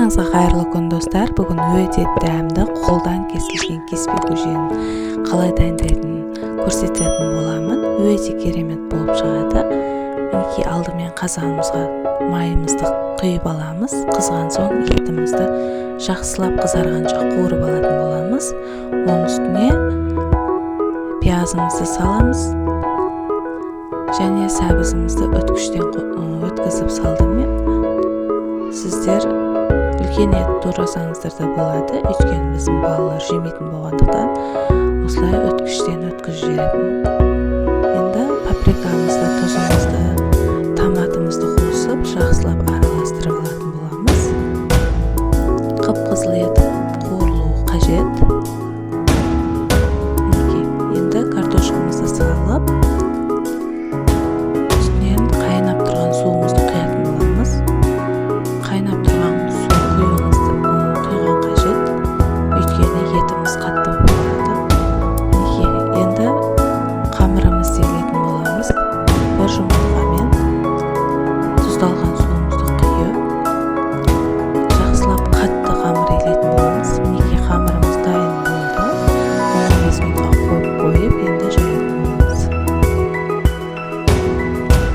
Баршаңызға қайырлы күн, достар! Бүгін өте дәмді қолдан кесілген кеспе көженің қалай дайындайтынын көрсететін боламын. Өте керемет болып шығады. Мінекей, алдымен қазанымызға майымызды құйып аламыз. Қызған соң етімізді жақсылап қызарғанша қуырып алатын боламыз. Оның үстіне пиязымызды саламыз және сәбізімізді өткіштен өткізіп салдым мен. Сіздер үлкен ет турасаңыздар да болады, өйткені біздің балалар жемейтін болғандықтан, осылай өткіштен өткізіп жіберетін. Енді паприкамызды, тұзымызды, томатымызды қосып, жақсылап араластырып алатын боламыз. Қып қызыл етіп қуырылуы қажет. Мінекей, енді картошкамызды салып, үстінен қайнап тұрған суымызды құятын боламыз. Қайнап тұрған су құйған қажет, өйткені етіміз қатты болып қалады. Мінекей, енді қамырымызды илейтін боламыз. Бір жұмыртқамен тұздалған суымызды құйып, жақсылап қатты қамыр илейтін боламыз. Мінекей, қамырымыз дайын болды. 15 минутқа қойып қойып, енді жаятын боламыз.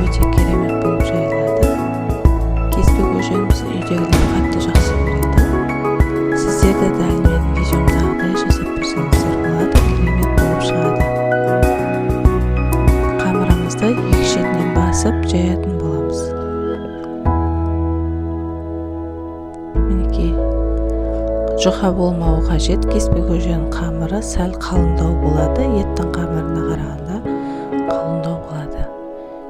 Өте керемет болып жайылады. Кеспе көжені біздің үйдегілер қатты жақсы көреді. Сіздер де дәл менің видеомдағыдай жасап көрсеңіздер болады, керемет болып шығады. Қамырымызды екі шетінен басып жаятын боламыз. Мінекей, жұқа болмауы қажет. Кеспе көженің қамыры сәл қалыңдау болады, еттің қамырына қарағанда қалыңдау болады,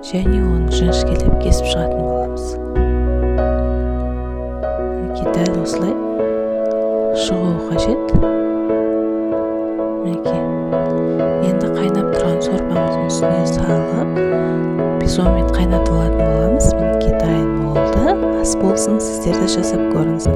және оны жіңішкелеп кесіп шығатын боламыз. Мінекей, дәл осылай шығуы қажет. Мінекей, енді қайнап тұрған сорпамыздың үстіне салып, 5-10 минут қайнатып алатын боламыз. Мінекей, дайын болды. Ас болсын, сіздер де жасап көріңіз.